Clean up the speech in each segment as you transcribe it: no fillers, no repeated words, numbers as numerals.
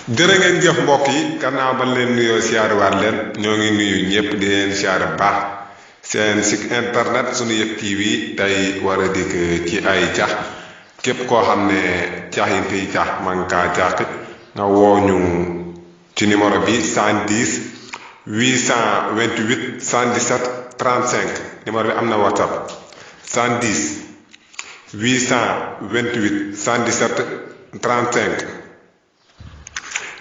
jërë ngeen jëf mbokk yi gannaaw ba leen nuyoo siyaare waat leen ñoo ngi nuyu ñëpp di leen siyaare baax seen site internet sunu yëf TV tey war a dikk ci ay cax képp koo xam ne cax yi fiy cax man kaa cax nga woo ñu ci numéro bi 110 828 117 35 numéro bi am na WhatsApp 110 828 117 35.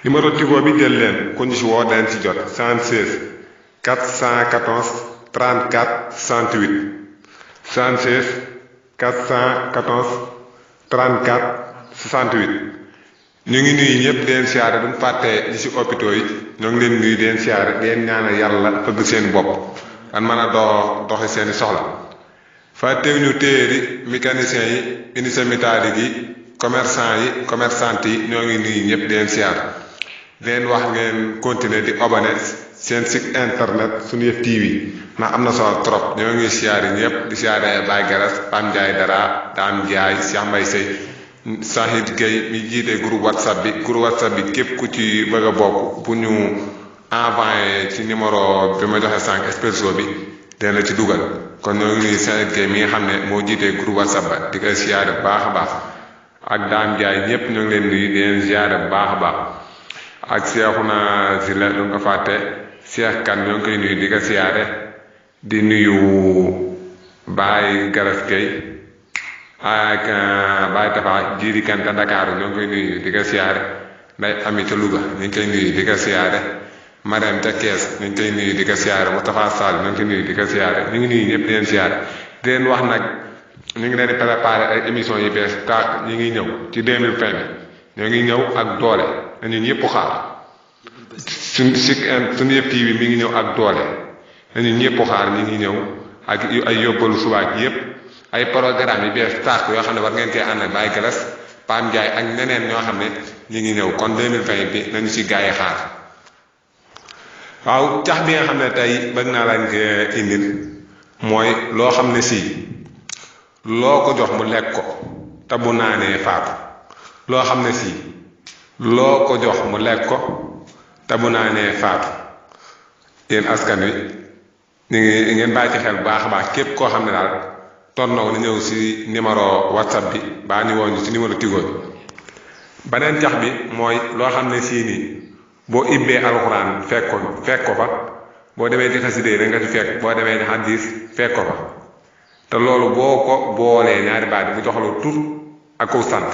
numéro Tigo bi jël leen ku ñu si woo dañ ci jot 76 414 34 68 76 414 34 68. ñu ngi nuyu ñëpp di leen siyaare duñ fàttee ñi si hôpitaux yi ñoo ngi leen nuyu di leen siyaare di leen ñaanal yàlla fëgg seen bopp an mën a doxi seeni soxla fàttew ñu téeri mécanicien yi unité métallique yi commerçant yi commerçante yi ñoo ngi nuyu ñëpp di leen siyaare leen wax ngeen continuer di abonné seen site internet sunu yëf TV ndax am na solo trop ñoo ngi siyaare ñëpp di siyaare Baye Garas Pam Ndiaye Dara Dame Ndiaye Cheikh Mbaye Sey Sahid Gueye mi jiite groupe WhatsApp bi képp ku ci bëgg a bokk bu ñu envoyé ci numéro bi ma joxe sànq expresso bi dina la ci dugal kon ñoo ngi nuyu Sahid Gueye mi nga xam ne moo jiite groupe WhatsApp ba di ko siyaare bu baax a baax ak Dame Ndiaye ñëpp ñoo ngi leen nuyu di leen siyaare bu baax a baax ak Cheikhouna Zile lu nga fàtte Cheikh Kane ñoo ngi koy nuyu di ko siyaare di nuyu Baye Garas Gueye ak Baye Tafa Jiri Kante Dakar ñoo ngi koy nuyu di ko siyaare Nday Ami ca Louga ñu ngi koy nuyu di ko siyaare Marème ca Kees ñu ngi koy nuyu di ko siyaare Moustapha Sall ñu ngi koy nuyu di ko siyaare ñu ngi nuyu ñëpp di leen siyaare di leen wax nag ñu ngi leen di préparé ay émission yu bees taak ñi ngi ñëw ci 2020 bi ñoo ngi ñëw ak doole nañu ñëpp xaar suñu yëf TV mi ngi ñëw ak doole nañu ñëpp xaar ñi ngi ñëw ak ay yóbbalu subaak yëpp ay programme yu bees tàkk yoo xam ne war ngeen koy ànd ak Baye Garas Pam Ndiaye ak ñeneen ñoo xam ne ñi ngi ñëw kon 2020 bi nañu si gaa yi xaar waaw cax bi nga xam ne tey bëgg naa lañ ko indil mooy loo xam ne si loo ko jox mu lekk ko te bu naanee faatu loo xam ne si loo ko jox mu lekk ko te bu naanee faatu yéen askan wi ñu ngi ngeen bàyyi ci xel bu baax a baax képp koo xam ne daal tonnaw na ñëw si numéro WhatsApp bi baa ñu woon si numéro Tigo bi beneen cax bi mooy loo xam ne sii nii boo ibbee alxuraan fekk ko fa boo demee ci xasida rek nga ci fekk boo demee ci hadis fekk ko fa te loolu boo ko boolee ñaari baat bi mu jox la tur ak ku sant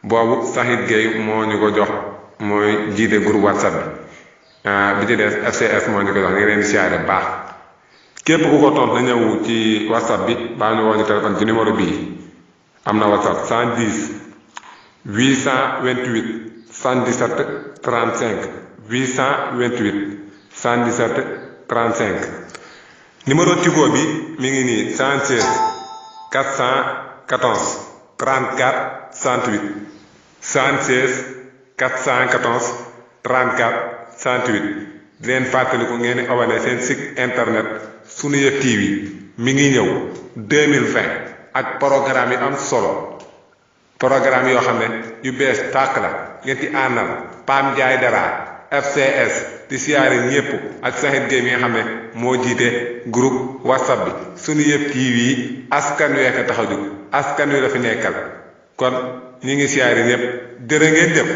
boobu Sahid Gueye moo ñu ko jox mooy jiite groupe WhatsApp bi ci des FCS moo ñu ko jox ñu ngi leen di siyaare baax képp ku ko tontu na ñëw ci WhatsApp bi baa ñu woo ñu téléphone ci numéro bii am na WhatsApp 110 828 117 35 828 117 35 numéro Tigo bi mi ngi nii 76 414 34 68 76 414 34 68 di leen fàttaliku ngeen di abonné seen site internet sunu yëf TV mi ngi ñëw 2020 ak programme yi am solo programme yoo xam ne yu bees tàkk la ngeen ci àndal Pam Ndiaye Dara FCS di siyaare ñëpp ak Sahid Gueye mi nga xam ne moo jiite groupe WhatsApp bi sunu yëf TV askan wi ko tax a jóg askan wi la fi nekkal kon ñi ngi siyaare ñëpp jërë ngeen jëf